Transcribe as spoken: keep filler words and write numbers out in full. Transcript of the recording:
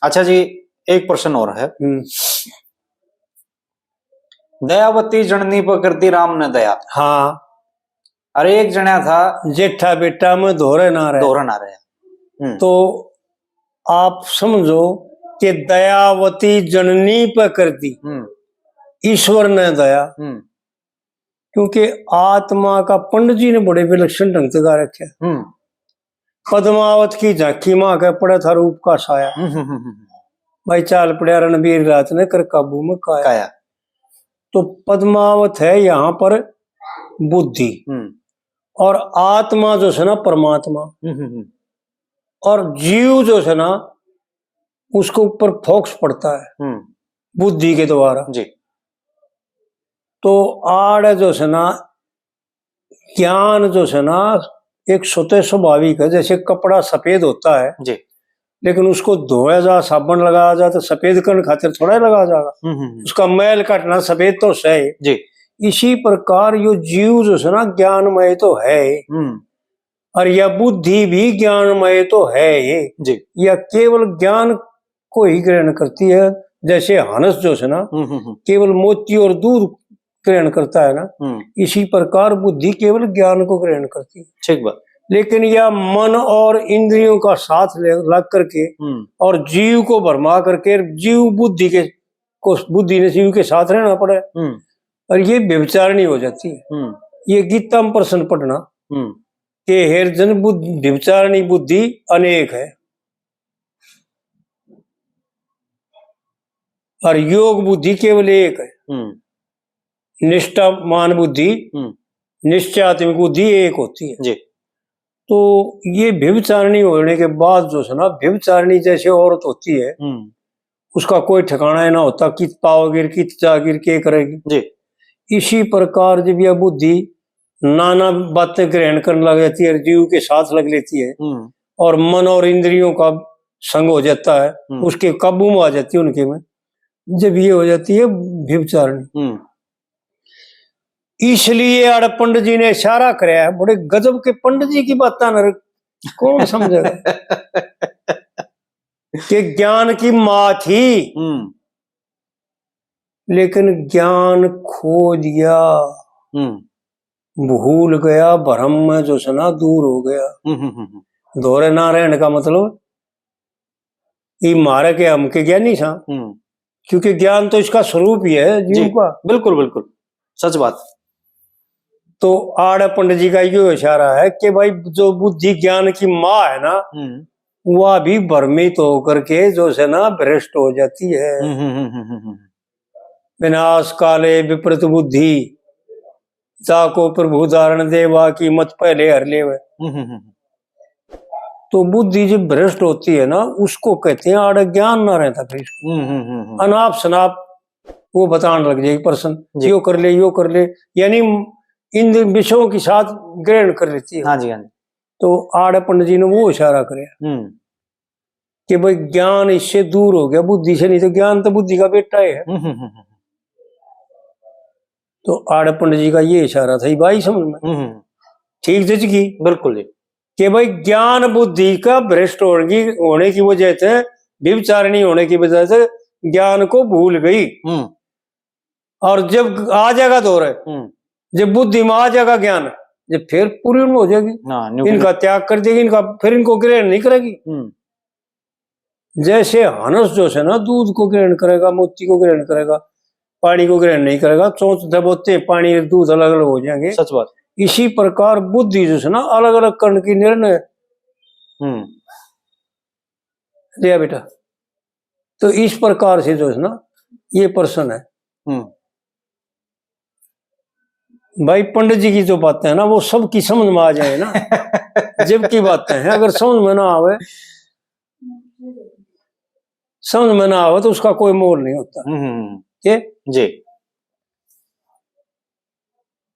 अच्छा जी, एक प्रश्न और है। हम्म। दयावती जननी पर करती राम ने दया। हाँ। और एक जणा था जेठा बेटा में धोरे ना रहे। धोरे ना रहे। हम्म। तो आप समझो कि दयावती जननी पर करती हम्म। ईश्वर ने दया। हम्म। क्योंकि आत्मा का पंडित जी ने बड़े विलक्षण ढंग से गा रखे। हम्म। पद्मावत की झांकी माँ के पड़े था रूप का साया। हम्म, हम्म, हम्म, हम्म। भाई चाल पड़या रणबीर रात ने कर काबू में काया। काया। तो पद्मावत है यहाँ पर बुद्धि। हम्म। और आत्मा जो है ना परमात्मा। हम्म, हम्म, हम्म। और जीव जो है ना उसके ऊपर फोकस पड़ता है हम्म। बुद्धि के द्वारा। जी। तो आड़ जो है ना ज्ञान जो है ना एक स्वतः स्वाभाविक है, जैसे कपड़ा सफेद होता है, जी। लेकिन उसको धोया जा, साबुन लगाया जा, तो सफेद करण खातिर थोड़ा ही लगाया जाएगा। हम्म, हम्म, हम्म। उसका मैल काटना सफेद तो सही। जी। इसी प्रकार यो जीव जो है ना ज्ञानमय तो है, हम्म। और यह बुद्धि भी ज्ञानमय तो है ही। जी। यह केवल ज्ञान को ही ग्रहण करती है, जैसे हंस जो है ना, हम्म, हम्म, हम्म। केवल मोती और दूध ग्रहण करता है ना, हम्म। इसी प्रकार बुद्धि केवल ज्ञान को ग्रहण करती है। ठीक बात। लेकिन यह मन और इंद्रियों का साथ ले, लग करके हम्म। और जीव को भरमा करके जीव बुद्धि के, को बुद्धि ने जीव के साथ रहना पड़े। हम्म। और ये व्यभिचारिणी हो जाती है। हम्म। ये गीता में प्रश्न पढ़ना हम्म। कि हे अर्जुन, बुद्धि, व्यभिचारिणी बुद्धि अनेक है और योग बुद्धि केवल एक है। हम्म। निष्ठामान बुद्धि, हम्म। निश्चयात्मिक बुद्धि एक होती है। जी। तो ये व्यभिचारिणी होने के बाद जो है ना, व्यभिचारिणी जैसे औरत होती है, हम्म। उसका कोई ठिकाना ही ना होता, कित पावेगी, कित जाएगी, के करेगी। जी। इसी प्रकार जब यह बुद्धि नाना बातें ग्रहण करने लग जाती है, जीव के साथ लग लेती है हम्म। और मन और इंद्रियों का संग हो जाता है, हम्म। उसके काबू में आ जाती है उनके में, जब ये हो जाती है व्यभिचारिणी। हम्म। इसलिए आड़े पंडित जी ने इशारा करया है, बड़े गजब के पंडित जी की बातें न, कौन समझेगा? कि ज्ञान की माँ थी, हम्म। लेकिन ज्ञान खो दिया, हम्म। भूल गया, भ्रम में जो है ना दूर हो गया। हम्म, हम्म, हम्म, हम्म। धोरे ना रहने का मतलब ये मारे के हम के ज्ञानी सा, हम्म। क्योंकि ज्ञान तो इसका स्वरूप ही है जीव जी, का। बिल्कुल, बिल्कुल, सच बात। तो आड़े पंडित जी का यो इशारा है कि भाई, जो बुद्धि ज्ञान की माँ है ना, हम्म। वह भी भ्रमित होकर के जो है ना भ्रष्ट हो जाती है। हम्म, हम्म, हम्म, हम्म, हम्म। विनाश काले विपरीत बुद्धि, जाको प्रभु धारण देवा की मत पहले हर लेवे। हम्म, हम्म, हम्म। तो बुद्धि जब भ्रष्ट होती है ना, उसको कहते हैं आड़े ज्ञान ना रहता फिर इसको। हम्म, हम्म, हम्म, हम्म। अनाप शनाप वो बताने लग जाएगी प्रश्न, जी। यो कर ले, यो कर ले, यानी इन विषयों के साथ ग्रहण कर लेती है। हाँ जी, हाँ जी। तो आड़े पंडित जी ने वो इशारा करे हम्म। कि भाई, ज्ञान इससे दूर हो गया बुद्धि से, नहीं तो ज्ञान तो बुद्धि का बेटा है। हम्म, हम्म, हम्म, हम्म। तो आड़े पंडित जी का ये इशारा था, ये भाई समझ में हम्म, हम्म। ठीक जच गई। बिल्कुल जी। कि भाई, ज्ञान बुद्धि का भ्रष्ट होने की, होने की वजह से, व्यभिचारिणी होने की वजह से ज्ञान को भूल गई। हम्म। और जब आ जाएगा धोरे, हम्म। जब बुद्धि में आ जाएगा ज्ञान, जब फिर पूरी हो जाएगी। हाँ, न्यू इनका त्याग कर देगी, इनका, फिर इनको ग्रहण नहीं करेगी। हम्म। जैसे हंस जो है ना, दूध को ग्रहण करेगा, मोती को ग्रहण करेगा, पानी को ग्रहण नहीं करेगा, चोंच दबोते पानी और दूध अलग अलग हो जाएंगे। सच बात। इसी प्रकार बुद्धि जो है ना, अलग अलग कण की निर्णय। हम्म। लिया बेटा, तो इस प्रकार से जो है ना, ये प्रश्न है। हम्म। भाई, पंडित जी की जो बातें हैं ना, वो सबकी समझ में आ जाए ना, जबकी बातें हैं, अगर समझ में ना आवे, समझ में ना आवे, तो उसका कोई मोल नहीं होता। हम्म, हम्म, हम्म। के? जी।